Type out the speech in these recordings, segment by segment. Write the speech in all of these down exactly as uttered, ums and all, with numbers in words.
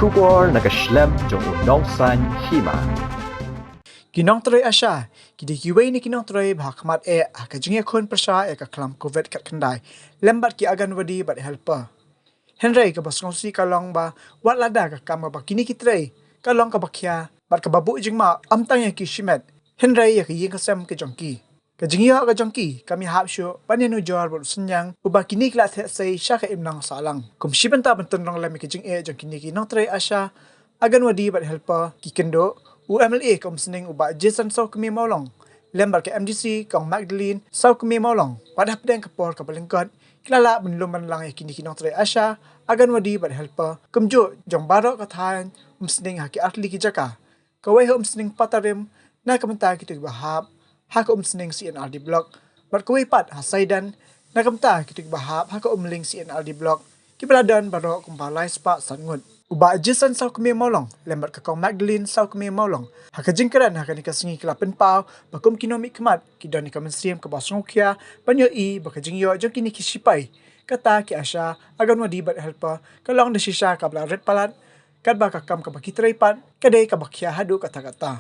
Khubor na ka shlem jong u nongsan hima. Ki nongtrei ASHA ki dei kiwei na ki nongtrei ba ha khmat eh ha ka jingïakhun pyrshah ïa ka khlam covid khatkhyndai lem bad ki Anganwadi bad helper. Hynrei kaba sngewsih ka long ba wat lada ka kam kaba kine ki trei ka long kaba khia bad kaba buh jingma ym tang ïa ki shimet, hynrei ïa ka ïing ka sem ka jong ki. Ka jingïoh ka jong ki kam ïahap shuh ban ïanujor bad u synñiang uba kine ki la theh sei sha ka imlang sahlang. Kum shi bynta ban tynrong lem ïa ka jingeh jong kine ki nongtrei ASHA, Anganwadi bad helper ki kynduh, u MLA ka Umsning u Bah Jason Sawkmie Mawlong lem bad ka MDC Kong Magdalene Sawkmie Mawlong, wat hapdeng ka por kaba lyngkot ki la lah ban lum ban lang ïa kine ki nongtrei ASHA, Anganwadi bad helper kumjuh jong baroh ka thaiñ Umsning ha ki artylli ki jaka. Kawei ha Umsning Patarim na ka bynta kito kiba hap ha ka Umsning C&RD Block bad kawei pat ha Saidan na ka bynta kito kiba hap ha ka Umling C&RD Block, kiba la don baroh kumba lai spah san ngut. U Bah Jason Sawkmie Mawlong lem bad ka Kong Magdalene Sawkmie Mawlong ha ka jingkren ha kane ka sngi ki la pynpaw ba kum ki nongmihkhmat ki don ïa ka mynsiem kaba sngewkhia ban ïohi ba ka jingïoh jong kine ki shipai, kata ki ASHA, Anganwadi bad helper, ka long da shisha kaba la rit palat, katba ka kam kaba ki trei pat ka dei kaba khia haduh katta katta.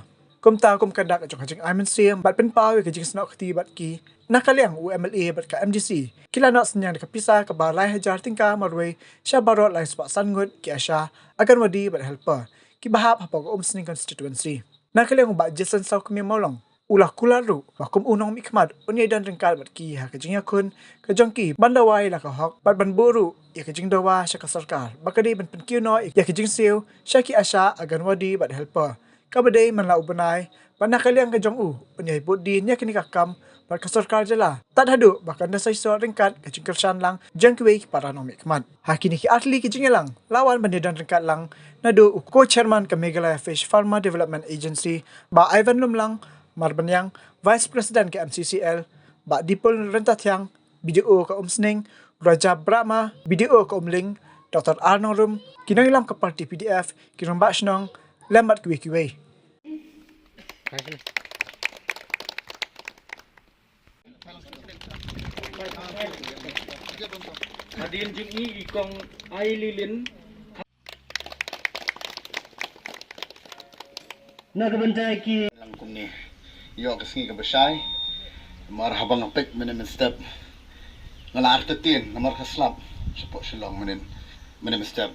Kumta kum ka dak jong ka jingai mynsiem bad pynpaw ïa ka jingsnoh kti bad ki, na ka liang u MLA bad ka MDC ki la noh synñiang da ka pisa kaba lai hajar tyngka marwei sha baroh lai spah san ngut ki ASHA, Anganwadi bad helper kiba hap hapoh ka Umsning constituency. Na ka liang u Bah Jason Sawkmie Mawlong u la kular ruh ba kum u nongmihkhmat un ïai don ryngkat bad ki ha ka jingïakhun ka jong ki ban dawa ïa la ka hok bad ban buh ruh ïa ka jingdawa sha ka sorkar ba ka dei ban pynkiew noh ïa ka jingsiew sha ki ASHA, Anganwadi bad helper, kaba dei man la u bnai, bad na ka liang ka jong u un ïai bud dien ïa kane ka kam bad ka sorkar jylla tad haduh ba kan da saisoh ryngkat ka jingkyrshan lang jong kiwei ki para nongmihkhmat. Ha kine ki artylli ki jingïalang la wan ban ïadon ryngkat lang naduh u co-chairman ka Meghalaya Fish Farmer Development Agency Bah Ivan Lumlang Marbaniang, Vice President ka MCCL Bah Dipul Ryntathiang, BDO ka Umsning Raja Brahma, BDO ka Umling Dr R Nongrum, ki nongïalam ka party PDF, ki rangbah shnong lem bad kiwei kiwei. Hadien jong i, i Kong Aililin. Na ka bynta ki lang kumne. Ïoh ka sngi kaba shai. Namar haba nga peit mynne mynstep nga la artatien namar ka slap shapoh Shillong mynne mynstep.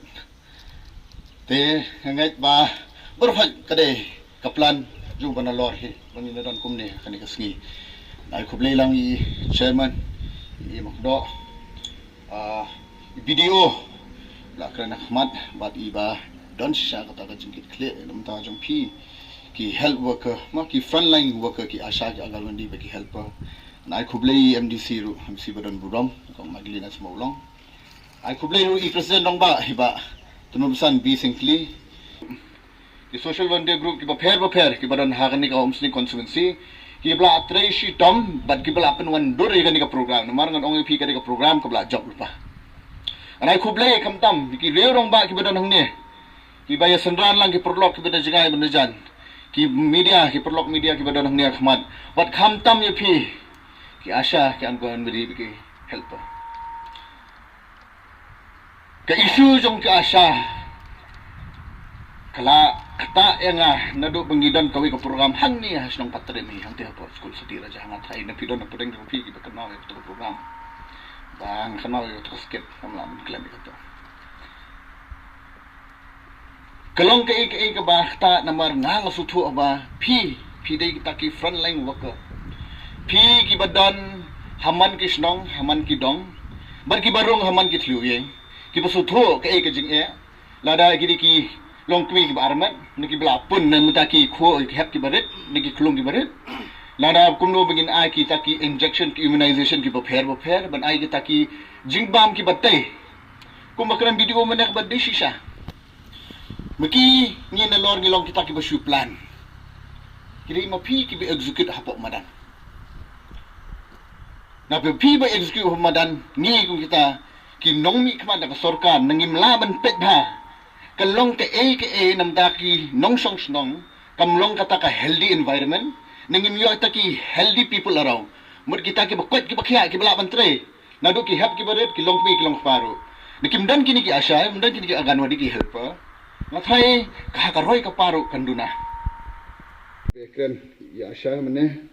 Te nga ngeit ba baroh ka dei ka plan jong ba nalor hi ba ngin don kumne kane ka sngi. Nga ai khublei lang i chairman, i Makdoh, ah, i BDO la kren ha khmat bad i ba don shisha kata ka jingkitkhlieh na ka bynta jong phi ki health worker, ma ki frontline worker, ki ASHA, ki Anganwadi bad ki helper. Nga ai khublei i MDC ruh, MDC ba don burom, Kong Magdalena Mawlong. Ai khublei ruh i President Rangbah, i Bah Tymmen Basan B Syngkli. Ki social volunteer group kiba pher bapher kiba don ha kane ka Umsning constituency kiba la trei shitom bad kiba la pynwandur ïa kane ka program. Namar ngan ong ïa phi, kane ka program kaba la jop lypa. Nga ai khublei khamtam ki riew rangbah kiba don hangne, kiba ïa synran lang ki paralok kiba don jngai bad jan, ki media, ki paralok media kiba don hangne ha khmat, bad khamtam ïa phi ki ASHA, ki Anganwadi, ki helper. Ka issue jong ka ASHA ka la ktah ïa nga naduh ba ngi don kawei ka program hangne ha shnong Patrim, hangtei hapoh skul Sati Raja, ha nga thai na phi don na pdeng jong phi kiba kynmaw ïa kato ka program. Ba nga kynmaw ïa kato ka skit, kam lah ban klet ïa kato. Ka long kaei kaei kaba ktah namar nga nga sngewthuh ba phi, phi dei kita ki frontline worker. Phi kiba don ha man ki shnong, ha man ki dong, bad kiba rung ha man ki thliew ïing, kiba sngewthuh kaei ka jingeh. Lada ki dei ki longkmie kiba armet, ne kiba la pun na ka bynta ki khun, ki hep kiba rit, ne ki khlung kiba rit. Lada kumno ba ngin ai kita ki injection, ki immunization kiba pher bapher, ban ai kita ki jingbam kiba tei. Kumba kren BDO mynne kaba dei shisha. Ma ki ngi nalor ngi long kita kiba shu plan. Ki dei ma phi kiba execute hapoh madan. Na phi, phi ba execute hapoh madan, ngi kum kita ki nongmihkhmat na ka sorkar, na ngim lah ban peit bha ka long kaei kaei na ka bynta ki nongshong shnong, kam long kata ka healthy environment, na ngim ïoh kita ki healthy people around. Mut kita kiba koit kiba khiah kiba lah ban trei. Naduh ki hep kiba rit, ki longkmie ki longkpa ruh. Na kim don kine ki ASHA, kim don kine ki Anganwadi, ki helper. Nga tharai ka ha ka roi ka par ruh kan duna. Kren ïa ASHA mynne.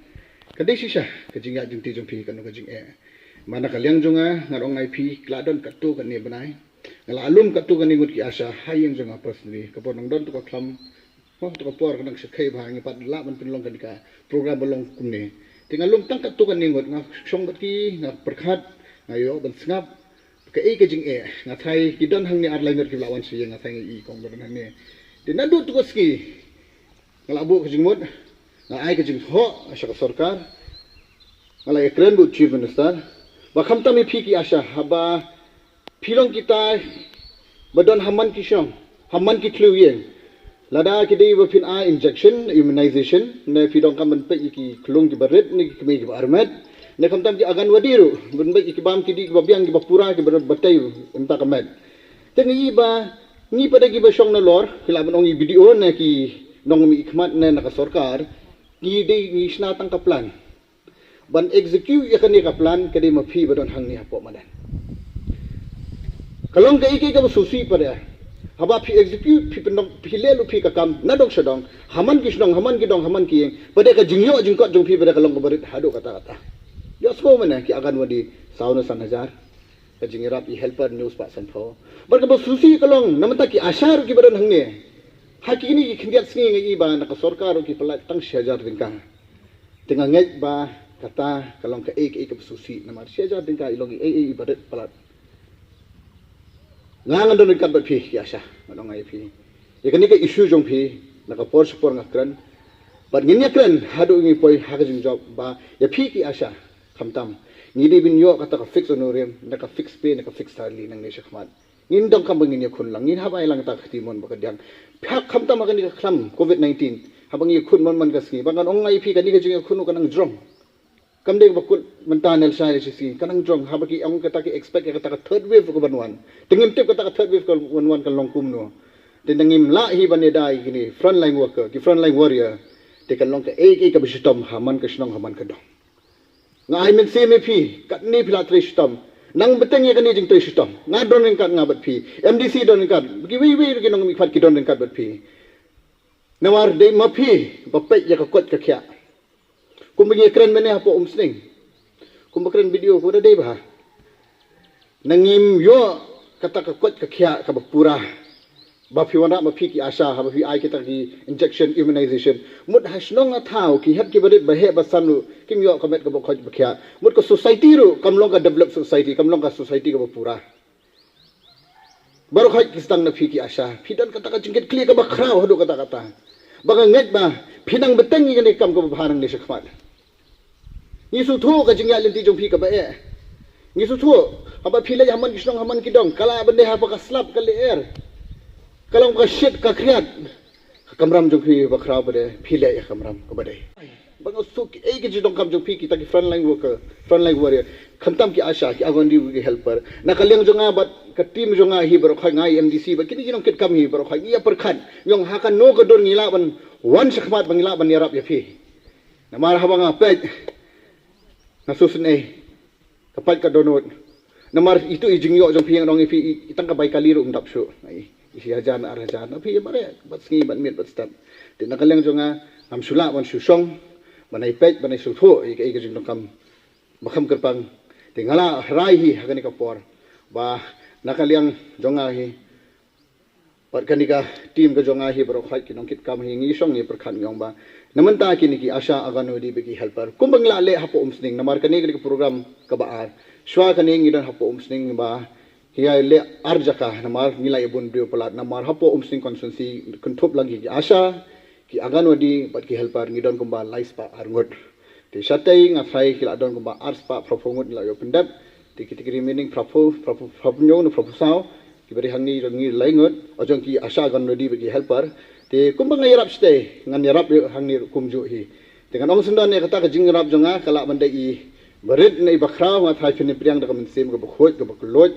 Ka dei shisha ka jingïaid lynti jong phi kano ka jingeh. Mynta ka liang jong nga ngan ong ïa phi ka la don katto katne bnai. Nga la lum katto katne ngut ki ASHA ha ïing jong nga personally. Ka por nang don to ka khlam. Oh, to ka por ka nang shakhai bha ngi pat lah ban pynlong kane ka program ba long kumne. Te nga lum tang katto katne ngut, nga shong bad ki, nga pyrkhat, nga ïoh ban sngap. Kaei ka jingeh, nga tharai ki don hangne ar lai ngut kiba la wan sha ïing, nga tharai nga i kong ba don hangne. Te naduh to ka sngi nga la buh ka jingmut, nga ai ka jingthoh sha ka sorkar. Nga la ïakren bad u Chief Minister ba khamtam ïa phi ki ASHA, haba phi long kita ba don ha man ki shnong, ha man ki thliew ïing. Lada ki dei ba phin ai injection, immunization, ne phi donkam ban peit ïa ki khyllung kiba rit ne ki kmie kiba armet, ne khamtam ki Anganwadi ruh ban peit ïa ki bam ki dih kiba biang kiba pura kiba rit ba tei mynta ka met. Te ngi i ba ngi pat de kiba shong nalor, ki lah ban ong ïa ki BDO ne ki nongmihkhmat ne na ka sorkar, ngi dei ngi shna tang ka plan. Ban execute ïa kane ka plan ka dei ma phi ba don hangne hapoh madan. Ka long kaei kaei kaba sngewsih pat de. Haba phi execute, phi pyndonkam, phi leh lut phi ka kam na dong sha dong, ha man ki shnong, ha man ki dong, ha man ki ïing, pat de ka jingïoh jingkot jong phi pat de ka long kaba rit haduh katta katta. Ïohsngew mynne ki Anganwadi saw ne san hajar. Ka jingïarap ïa ki helper hynñiew spah sanphew. Bad kaba sngewsih ka long na mynta ki ASHA ruh kiba don hangne. Ha kine ki khyndiat sngi nga i ba na ka sorkar ruh ki pynlait tang shi hajar tyngka. Te nga ngeit ba kata ka long kaei kaei kaba sngewsih namar shi hajar tyngka i long eiei ba rit palat. Nga ngan don ryngkat bad phi ki ASHA, nga ong ïa phi. Ïa kane ka issue jong phi na ka por sha por nga kren. Bad ngin ïakren haduh ngi poi ha ka jingjop ba ïa phi ki ASHA khamtam ngi dei ban ïoh kata ka fixed honorarium, na ka fixed pay, na ka fixed salary nangne shakhmat. Ngin donkam ba ngin ïakhun lang, ngin hap ai lang kata ka kti mon ba ka diang. Phi khamtam ha kane ka khlam covid nineteen, haba ngi ïakhun man man ka sngi, ba ngan ong ïa phi kane ka jingïakhun ka nang jrong. Kam dei ba kut mynta ne lashai lashisngi, ka nang jrong, haba ki ong kata ki expect ïa kata ka third wave ka ban wan. Te ngim tip kata ka third wave ka ban wan kan long kumno. Te ngim lah hi ban ïada ïa kine frontline worker, ki frontline warrior. Te kan long kaei kaei kaba shitom ha man ka shnong ha man ka dong. Nga ai mynsiem ïa phi, katne phi la trei shitom. Nang bteng ïa kane jingtrei shitom. Nga don ryngkat nga bad phi. MDC don ryngkat. Kiwei wei ruh ki nongmihkhmat ki don ryngkat bad phi. Namar dei ma phi ba peit ïa ka koit ka khiah. Kumba ngi kren mynne hapoh Umsning. Kumba kren BDO kumba da dei bha. Nangim ïoh kata ka koit ka khiah kaba pura. Ba phi wanrah ma phi ki ASHA, haba phi ai kita ki injection, immunization. Mut ha shnong ha thaw ki hep kiba rit ba heh ba san ruh kim ïoh ka met kaba koit ba khiah. Mut ka society ruh kam long ka developed society, kam long ka society kaba pura. Baroh khoit ki sdang na phi ki ASHA, phi don kata ka jingkitkhlieh kaba khraw haduh katta katta. Ba nga ngeit ba phi nang bteng ïa kane ka kam kaba bha nangne shakhmat. Ngi sngewthuh ka jingïaid lynti jong phi kaba eh. Ngi sngewthuh haba phi leit ha man ki shnong ha man ki dong, ka lah ban dei haba ka slap ka lyer, ka long ka shit ka khriat. Ka kamram jong phi ba khraw ba dei, phi leh ïa ka kamram kaba dei. Ba nga suk ei ka jingdonkam jong phi kita ki frontline worker, frontline warrior. Khamtam ki ASHA, ki Anganwadi, ki helper. Na ka liang jong nga bad ka team jong nga hi baroh khoit, nga i MDC bad kine ki nongkitkam hi baroh khoit, ngi ïa pyrkhat, ngi ong ha kano ka dur ngi lah ban wan shakhmat ba ngi lah ban ïarap ïa phi. Namar haba nga peit, nga sngewsynei. Ka pait ka dohnud. Namar itu i jingïoh jong phi, nga ong ïa phi, i, i tang ka bai kali ruh ym dap shuh. I, i shi hajar na ar hajar na phi, i mareh bad sngi bad miet bad step. Te na ka liang jong nga ngam shu lah ban shu shong ban ai peit ban ai sngewthuh ïa ka, ïa ka jingdonkam ba kham kyrpang. Te nga la rai hi ha kane ka por ba na ka liang jong nga hi bad kane ka team ka jong nga hi baroh khoit ki nongkitkam hi, ngi shong ngi pyrkhat ngi ong ba na mynta kine ki ASHA, Anganwadi bad ki helper kumba ngi la leh hapoh Umsning, namar kane ka dei ka program kaba ar. Shuwa kane ngi don hapoh Umsning ba ngi ïa leh ar jaka, namar ngi la ïa bun briew palat, namar hapoh Umsning constituency kynthup lang ki ASHA, ki Anganwadi bad ki helper ngi don kumba lai spah ar ngut. Te shatei nga tharai ki la don kumba ar spah phraphew ngut ngi la ïoh pyndep. Te kita ki remaining phraphew, phraphew, phraphew hynñiew ne phraphew saw kiba dei hangne jong ngi lai ngut, o jong ki ASHA, Anganwadi bad ki helper. Te kumba nga ïarap shatei ngan ïarap ïa hangne ruh kumjuh hi. Te ngan ong syndon ïa kata ka jingïarap jong nga ka lah ban dei i ba rit ne i ba khraw, nga tharai phin ïa pdiang da ka mynsiem kaba khuid kaba kylluid.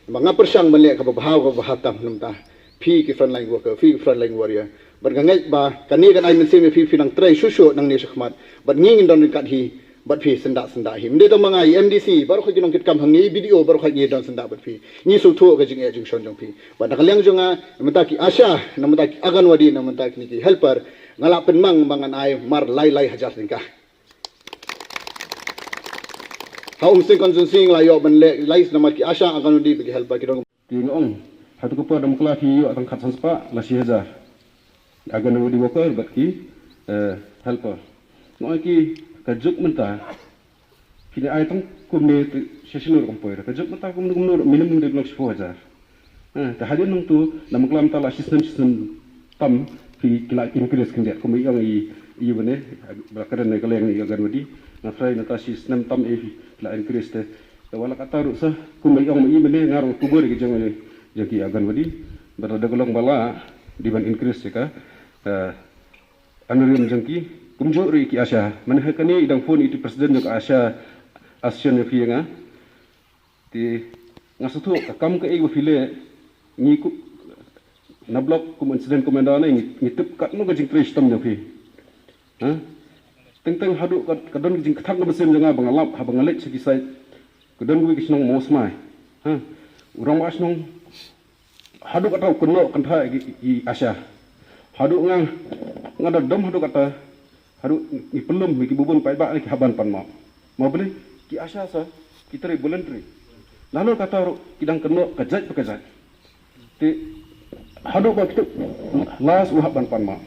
Ba nga pyrshang ban leh kaba bha kaba bha tam namar phi ki frontline worker, phi ki frontline warrior. Bad nga ngeit ba kane kan ai mynsiem ïa phi, phi nang trei shuh shuh nangne shakhmat. Bad ngi ngin don ryngkat hi Bad phi syndah syndah hi. Mynta tang ma nga i M D C, baroh ki nongkitkam hangne, i B D O, baroh ngi don syndah bad phi. Ngi sngewthuh ka jingeh jingshon jong phi. Bad na ka liang jong nga, na mynta ki ASHA, na mynta ki Anganwadi, na mynta kine ki helper, nga la pynmang ba ngan ai mar lai lai hajar tyngka. Ha Umsning constituency nga la ïoh ban leh lai namar ki ASHA, Anganwadi bad ki helper ki don. Te nga ong, ha tu ka por dam kla phi ïoh tang khatsan spah la shi hajar. Anganwadi worker bad ki, eh, helper. Nga ong ki ka juk mynta. Kine ai tang kumne te session ruh kam poi. Ka juk mynta kumne kumne ruh minimum de blok shiphew hajar. Eh, te hadien nangtu, dam kla mynta la shisnem shisnem tam, phi ki la increase khyndiat, kum i ong i, i bane, ba la kren ne ka leng i Anganwadi. Nga tharai mynta shisnem tam i phi la increase te. Te wat la katta ruh sa, kum i ong i bane, nga ruh kubur ki jong i, jong ki Anganwadi. Ba la da ka long ba la, dei ban increase ka, eh, honorarium jong ki, kumjuh ruh ki ASHA. Mane ha kane i dang phone i tu president jong ka ASHA, ASHA ne phi nga. Te nga sngewthuh ka kam kaei ba phi leh, ngi ku, na block kum incident commander ne ngi, ngi tip katno ka jingtrei shitom jong phi. Ha? Teng teng haduh ka, ka don ka jingkthang ka mynsiem jong nga ba nga lap, haba nga leit sha ki site. Ka don kawei ka shnong Mawsmai. Ha? U rangbah shnong haduh kata u kynnoh kynthah ïa ki, ki ASHA. Haduh nga, nga da dom haduh kata, haduh ngi pynlum ïa ki bun paidbah ki hap ban pan map. Ma balei, ki ASHA sa, ki trei voluntary. Nalor kata ruh ki dang kynnoh ka jait pa ka jait. Te haduh ba ki tip, last u hap ban pan map.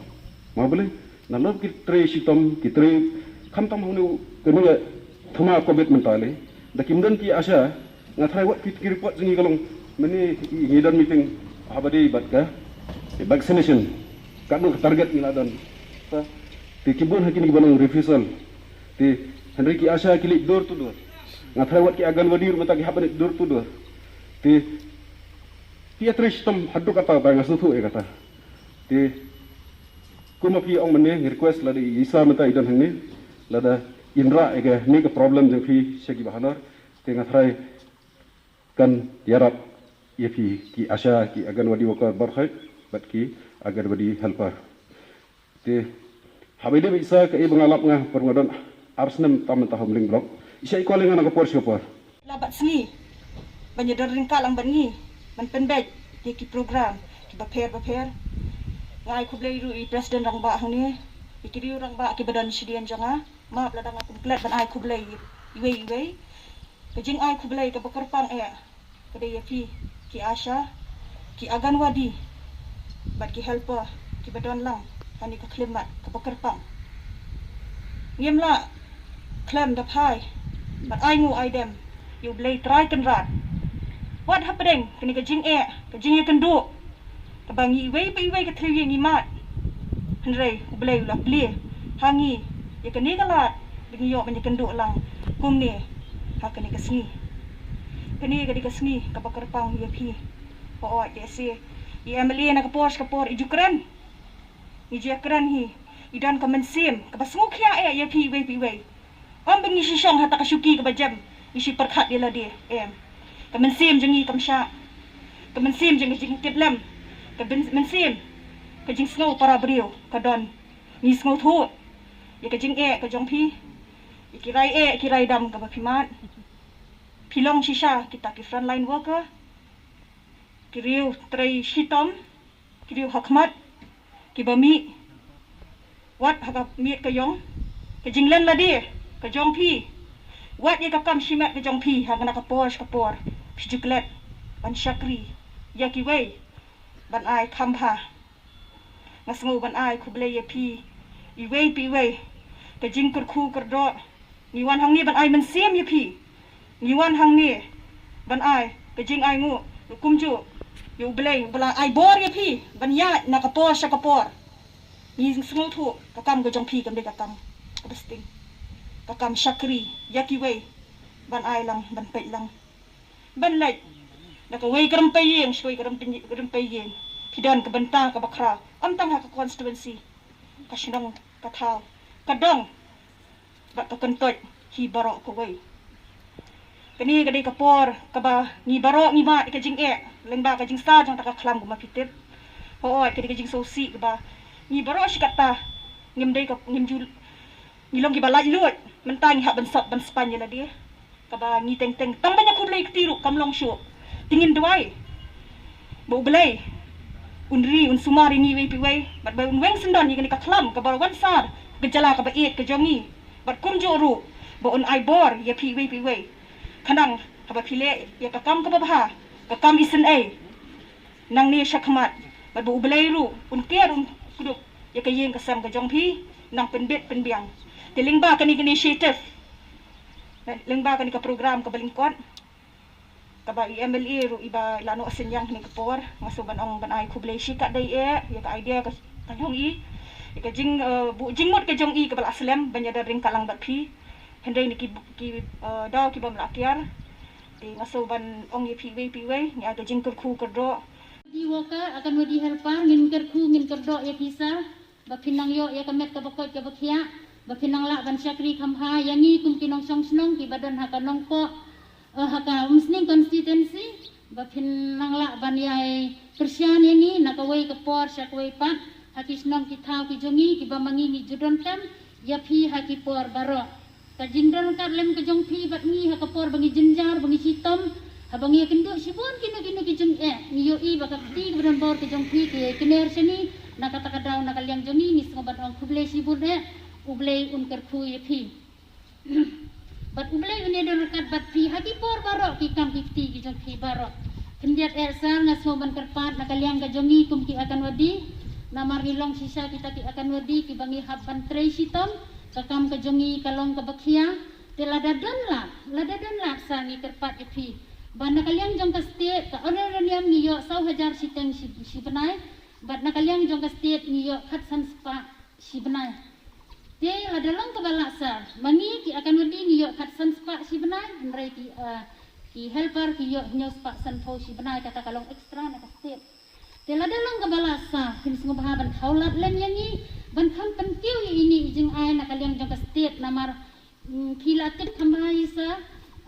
Ma balei, nalor ki trei shitom, ki trei khamtam hangne, kane ka thma covid mynta lei. Da kim don ki ASHA, nga tharai wat ki, ki report jong ngi ka long, mynne ngi don meeting haba dei bad ka vaccination. Katno ka target ngi la don. Te ki bun ha kine kiba long refusal. Te hynrei ki ASHA ki leit door to door. Nga tharai wat ki Anganwadi ruh mynta ki hap ban leit door to door. Te ki ïatrei shitom haduh kata ba nga sngewthuh ïa kata. Te kumba phi ong mynne, ngi request lada i Isa mynta i don hangne, lada in rah ïa kane ka problem jong phi sha ki bahalor, te nga tharai kan ïarap ïa phi ki ASHA, ki Anganwadi worker baroh, bad ki Anganwadi helper. Te haba ïadei bad Isa kaei ba nga lap nga, por nga don ar snem tam mynta ha Umling block. Isa i call ïa nga na ka por sha ka por. La bad sngi ban ïadon ryngkat lang bad ngi ban pynbeit ïa ki program kiba pher ba pher. Nga ai khublei ruh ïa i president rangbah hangne, ïa ki riew rangbah kiba don shadien jong nga. Map lada nga kum klet ban ai khublei iwei iwei. Ka jingai khublei kaba kyrpang eh ka dei ïa phi ki ASHA, ki Anganwadi bad ki helper kiba don lang ha kane ka khyllipmat kaba kyrpang. Ngim lah khlem da phai bad ai nguh ai dem ïa U Blei Trai Kynrad. Wat hapdeng kane ka jingeh, ka jingïakynduh kaba ngi iwei pa iwei ka thliew ïing ngi mad. Hynrei U Blei u la plie ha ngi ïa kane ka lad ba ngi ïoh ban ïakynduh lang kumne ha kane ka sngi. Kane ka dei ka sngi kaba kyrpang ïa phi. Hooid, te sa i MLA na ka por sha ka por i ju kren. Ngi ju ïakren hi, i don ka mynsiem kaba sngewkhia eh ïa phi iwei pa iwei. Ym ba ngi shu shong ha ta ka shuki kaba jem, ngi shu pyrkhat ïa lade, em. Ka mynsiem jong ngi kam shah. Ka mynsiem jong ka jingtiplem, ka byn-, mynsiem ka jingsngew para briew ka don. Ngi sngewthuh ïa ka jingeh ka jong phi, ïa ki rai eh ki rai dam kaba phi mad. Phi long shisha kita ki frontline worker, ki riew trei shitom, ki riew hakhmat, kiba mih wat ha ka miet ka ïong, ka jinglen lade ka jong phi, wat ïa ka kam shimet ka jong phi ha kane ka por sha ka por. Phi ju klet ban shakri ïa kiwei ban ai kham bha. Nga sngew ban ai khublei ïa phi iwei pa iwei. Ka jingkyrkhu kyrdoh, ngi wan hangne ban ai mynsiem ïa phi. Ngi wan hangne ban ai ka jingainguh ruh kumjuh ïa U Blei, U Blei ai bor ïa phi ban ïaid na ka por sha ka por. Ngi sngewthuh ka kam ka jong phi kam dei ka kam kaba sting, ka kam shakri ïa kiwei ban ai lang, ban peit lang, ban leit na kawei ka rympei ïing sha kawei ka rympei, rympei ïing. Phi don ka bynta kaba khraw, ym tang ha ka constituency, ka shnong, ka thaw, ka dong bad ka kyntoit hi baroh kawei. Kane ka dei ka por kaba ngi baroh ngi mad ïa ka jingeh lyngba ka jingsaw jong ta ka khlam kumba phi tip. Hooid, ka dei ka jingsngewsih kaba ngi baroh shi katta ngim dei ka, ngim ju, ngi long kiba laitluid. Mynta ngi hap ban sop ban span ïa lade. Kaba ngi teng teng tang ban ïa khublei kti ruh kam long shuh. Te ngin duwai ba U Blei un ri un sumar ïa ngi iwei pa iwei bad ba un weng syndon ïa kane ka khlam kaba wan sar ka jylla kaba ïeit ka jong ngi. Bad kumjuh ruh ba un ai bor ïa phi iwei pa iwei. Khnang haba phi leh ïa ka kam kaba bha, ka kam isynei nangne shakhmat, bad ba U Blei ruh un ker un kdup ïa ka ïing ka sem ka jong phi, nang pynbit pynbiang. Te lyngba kane ka initiative, lyngba kane ka program kaba lyngkot, kaba i M L A ruh iba la noh synñiang ha kane ka por, nga shu ban ong ban ai khublei shikatdei eh ïa ka idea ka, ka jong i, ïa ka jing, eh, bu jingmut ka jong i kaba la slem ban ïada ryngkat lang bad phi. Hynrei na ki, ki, eh, daw kiba ym lah kiar. Te nga shu ban ong ïa phi iwei pa iwei, ngi ai ka jingkyrkhu kyrdoh. Di worker, Anganwadi helper, ngin kyrkhu ngin kyrdoh ïa phi sa ba phin nang ïoh ïa ka met kaba koit kaba khiah, ba phin nang lah ban shakri kham bha ïa ngi kum ki nongshong shnong kiba don ha ka Nongpoh, eh, ha ka Umsning constituency, ba phin nang lah ban ïai kyrshan ïa ngi na kawei ka por sha kawei pat ha ki shnong ki thaw ki jong ngi kiba ma ngi ngi ju donkam ïa phi ha ki por baroh. Ka jingdon ryngkat lem ka jong phi bad ngi ha ka por ba ngi jynjar ba ngi shitom, haba ngi ïakynduh shibun kino kino ki jingeh, ngi ïohi ba ka kti kaba don bor ka jong phi ka ïai kner sha ngi. Na kata ka daw na ka liang jong ngi ngi sngewbha ban ong khublei shibun eh, U Blei un kyrkhu ïa phi. Bad U Blei un ïadon ryngkat bad phi ha ki por baroh, ki kam ki kti ki jong phi baroh. Khyndiat eh sir, nga sngewbha ban kyrpad na ka liang ka jong ngi kum ki Anganwadi, namar ngi long shisha kita ki Anganwadi kiba ngi hap ban trei shitom, ka kam ka jong ngi ka long kaba khia. Te lada don lad, lada don lad sir, ngi kyrpad ïa phi ba na ka liang jong ka state, ka honorarium ngi ïoh saw hajar shiteng shi, shi bnai, bad na ka liang jong ka state ngi ïoh khatsan spah shi bnai. Te lada long kaba lah sir, ma ngi ki Anganwadi ngi ïoh khatsan spah shi bnai, hynrei ki, eh, ki helper ki ïoh hynñiew spah sanphew shi bnai, kata ka long extra na ka state. Te lada long kaba lah sir, phin sngewbha ban thaw lad lem ïa ngi ban kham pynkiew ïa ine i jingai na ka liang jong ka state, namar, mm, phi la tip kham bha hi sir,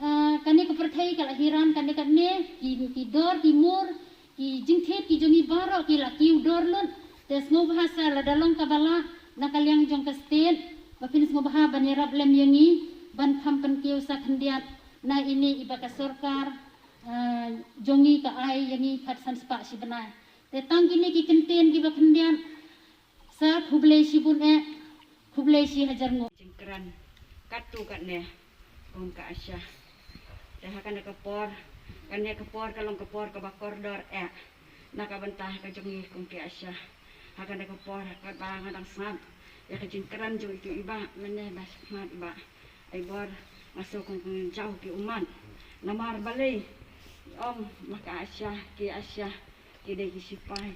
eh, kane ka pyrthei ka la hiran kane kane, ki, ki dor ki mur, ki jingthied ki jong ngi baroh ki la kiew dor lut. Te sngewbha sir, lada long kaba lah na ka liang jong ka state, ba phin sngewbha ban ïarap lem ïa ngi ban kham pynkiew sa khyndiat na ine iba ka sorkar, ah, jong ngi ka ai ïa ngi khatsan spah shi bnai. Te tang kine ki kyntien kiba khyndiat. Sa khublei shibun eh, khublei shi hajar nguh. Jingkren katto katne kum ka ASHA. Te ha kane ka por, kane ka por ka long ka por kaba kordor eh na ka bynta ka jong ngi kum ki ASHA. Ha kane ka por kaba nga dang sngap ïa ka jingkren jong itu i bah, mynne ba sngap i bah. Ai bor nga shu kong kong jaw ki ummat. Namar balei? Ong ma ka ASHA, ki ASHA ki dei ki sipai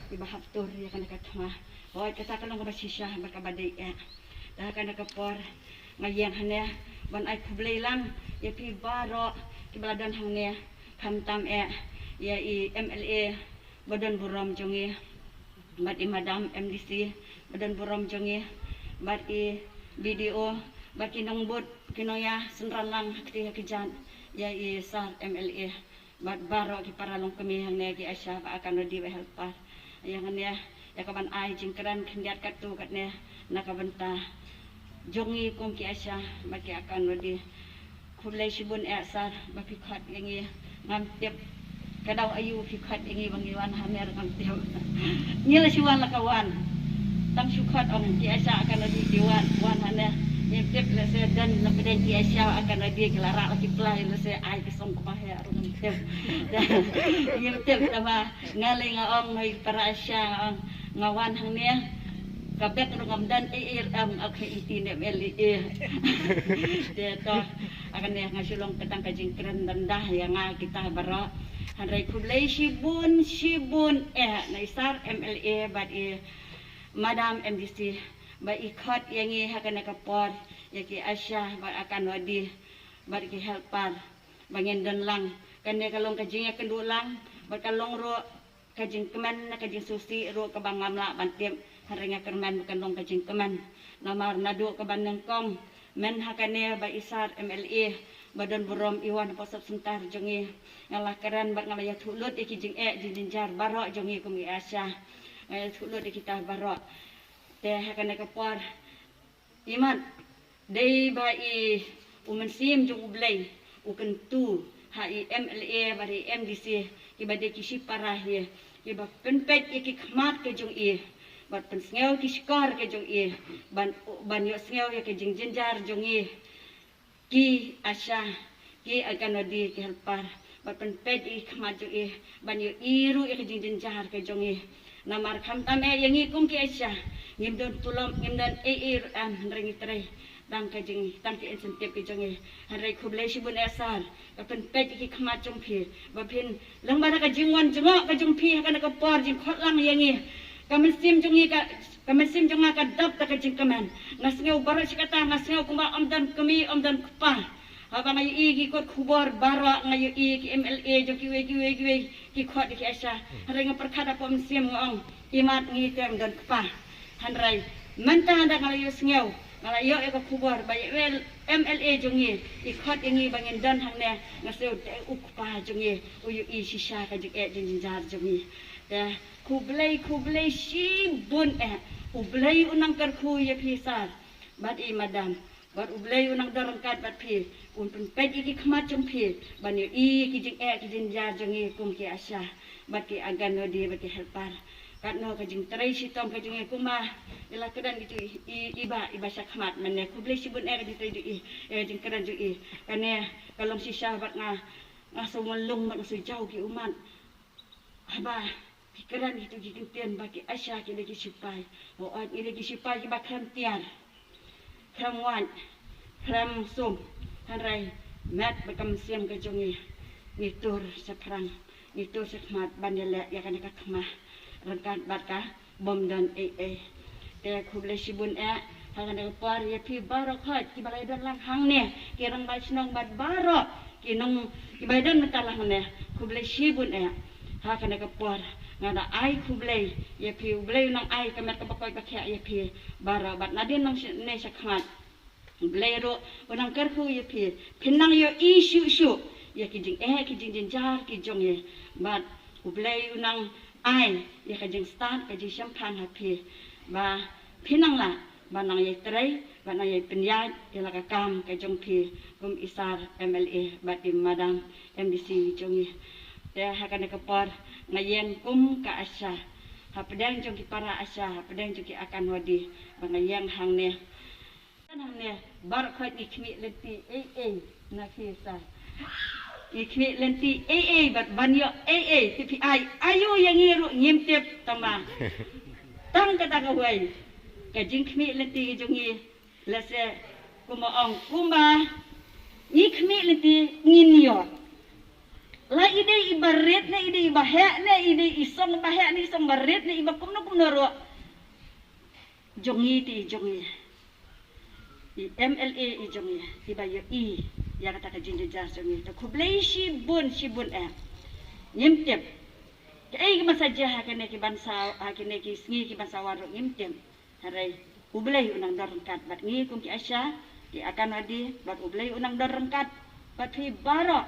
kiba hap tur ïa kane ka thma. Hooid, kata ka long kaba shisha bad kaba dei eh. Te ha kane ka por nga ïeng hangne ban ai khublei lang ïa phi baroh kiba la don hangne, khamtam eh ïa i MLA ba don burom jong ngi, bad i madam MDC ba don burom jong ngi, bad i BDO, bad ki nongbud, ki nongïasynran lang ha kti ha kjat, ïa i sir MLA bad baroh ki para longkmie hangne, ki ASHA bad Anganwadi bad helper. Ïa hangne ïa kaban ai jingkren khyndiat katto katne na ka bynta jong ngi kum ki ASHA bad ki Anganwadi. Khublei shibun eh sir ba phi khot ïa ngi. Ngam tip ka daw aïu phi khot ïa ngi ba ngi wan hangne, ngam tip. Ngi la shu wan la ka wan. Tang shu khot ong ki ASHA Anganwadi ki wan, wan hangne. Ngim tip lehse don na pdeng ki ASHA Anganwadi ki la rah la ki pla, lehse ai ki song kaba heh ruh ngim tip. Ngim tip, tangba nga lei nga ong, nga i para ASHA nga ong, nga wan hangne, ka bek ruh ngam don, eh, eh, em, ok, iti ne MLA. Te to, ha kane nga shu long ka tang ka jingkren dang da ïa nga kita baroh. Hynrei khublei shibun shibun eh na i sir MLA bad i madam MDC ba i khot ïa ngi ha kane ka por, ïa ki ASHA bad Anganwadi bad ki helper ba ngin don lang. Kane ka long ka jingïakynduh lang bad ka long ruh ka jingkmen, ka jingsngewsih ruh kaba ngam lah ban tip. Hynrei nga kyrmen ba kan long ka jingkmen. Namar naduh kaba nyngkong, myn ha kane ba i sir MLA ba don burom i wan hapoh sub centre jong ngi, nga la kren bad nga la ïathuh lut ïa ki jingeh jingjynjar baroh jong ngi kum ki ASHA. Nga ïathuh lut ïa kita baroh. Te ha kane ka por, imat Dei ba i u Mynsiem jong U Blei u kyntu ha i M L A bad i M D C, kiba dei ki shipara hi, kiba pynpeit ïa ki khmat ka jong i bad pynsngew ki shkor ka jong i, ban, ban ïohsngew ïa ka jingjynjar jong i. Ki ASHA, ki Anganwadi, ki helper, bad pynpeit ïa ki khmat jong i, ban ïohi ruh ïa ka jingjynjar ka jong i. Namar khamtam eh ïa ngi kum ki ASHA, ngim don tulop, ngim don ei ei ruh em, hynrei ngi trei tang ka jing, tang ki incentive ka jong i. Hynrei khublei shibun eh Sir, ka pynpeit ïa ki khmat jong phi, ba phin, lyngba da ka jingwan jngoh ka jong phi ha kane ka por, jingkhot lang ïa ngi. Ka mynsiem jong ngi ka, ka mynsiem jong nga ka dap da ka jingkmen. Nga sngew baroh shi katta, nga sngew kumba ym don kmie, ym don kpa. Haba nga ïohi ki kot khubor baroh, nga ïohi ki M L A jong kiwei kiwei kiwei ki khot ïa ki ASHA. Hynrei nga pyrkhat hapoh mynsiem nga ong, imat ngi te ym don kpa. Hynrei mynta da nga la ïohsngew, nga la ïoh ïa ka khubor ba ïa M L A jong ngi i khot ïa ngi ba ngin don hangne, nga sngew te u kpa jong ngi u ïohi shisha ka jingeh jingjynjar jong ngi. Te khublei, khublei shibun eh. U Blei u nang kyrkhu ïa phi Sir bad i Madam, bad U Blei u nang don ryngkat bad phi, un pynpeit ïa ki khmat jong phi ban ïohi ki jingeh ki jingjynjar jong ngi kum ki ASHA bad ki Anganwadi bad ki helper. Katno ka jingtrei shitom ka jong ngi kumba i la kren kito i, i, i bah, i bah shakhmat mynne. Khublei shibun eh ka jingtrei jong i, eh, jingkren jong i. Kane ka long shisha bad nga, nga shu mlung bad nga shu jaw ki ummat. Haba ki kren kito ki kyntien ba ki ASHA ki dei ki shipai. Nga ong ngi dei ki shipai kiba khlem tiar, khlem wait, khlem sum. Hynrei met bad ka mynsiem ka jong ngi, ngi tur shaphrang, ngi tur shakhmat ban ïaleh ïa kane ka khmat ryngkat bad ka bym don ei ei. Te khublei shibun eh ha kane ka por ïa phi baroh khoit kiba la ïadon lang hangne, ki rangbah shnong bad baroh ki nong kiba ïadon mynta lang hangne. Khublei shibun eh ha kane ka por. Nga da ai khublei ïa phi, U Blei u nang ai ka met kaba koit ba khiah ïa phi baroh bad nadien nang shi-, ne shakhmat. U Blei ruh u nang kyrkhu ïa phi, phin nang ïohi shuh shuh ïa ki jingeh ki jingjynjar ki jong ngi. Bad U Blei u nang ai ïa ka jingstad ka jingshemphang ha phi, ba phin nang lah ban nang ïai trei, ban nang ïai pynïaid ïa la ka kam ka jong phi kum i Sir M L A bad i Madam M D C jong ngi. Te ha kane ka por nga ïeng kum ka ASHA hapdeng jong ki para ASHA, hapdeng jong ki Anganwadi, ba nga ïeng hangne. Hangne baroh khoit ngi khmih lynti ei ei na phi Sir. Ngi khmih lynti ei ei bad ban ïoh ei ei, te phi ai aïu ïa ngi ruh ngim tip, tangba tang kata kawei ka jingkhmih lynti ka jong ngi. Lehse kumba ong kumba ngi khmih lynti ngin ïoh. La i dei iba rit ne i dei iba heh ne i dei i song ba heh ne i song ba rit ne iba kumno kumno ruh, jong ngi te i jong ngi, i M L A i jong ngi, iba ïohi ïa kata ka jingjynjar jong ngi. Te khublei shibun shibun eh. Ngim tip kaei ka ban sa jia ha kine ki ban sa, ha kine ki sngi ki ban sa wan ruh ngim tip. Hynrei U Blei u nang don ryngkat bad ngi kum ki ASHA, ki Anganwadi, bad U Blei u nang don ryngkat bad phi baroh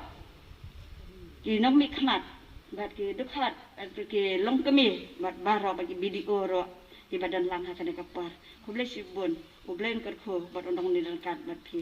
ki nongmihkhmat bad ki dkhot, bad ki longkmie, bad baroh bad ki B D O ruh kiba don lang ha kane ka por. Khublei shibun, U Blei un kyrkhu bad un nang don ryngkat bad phi.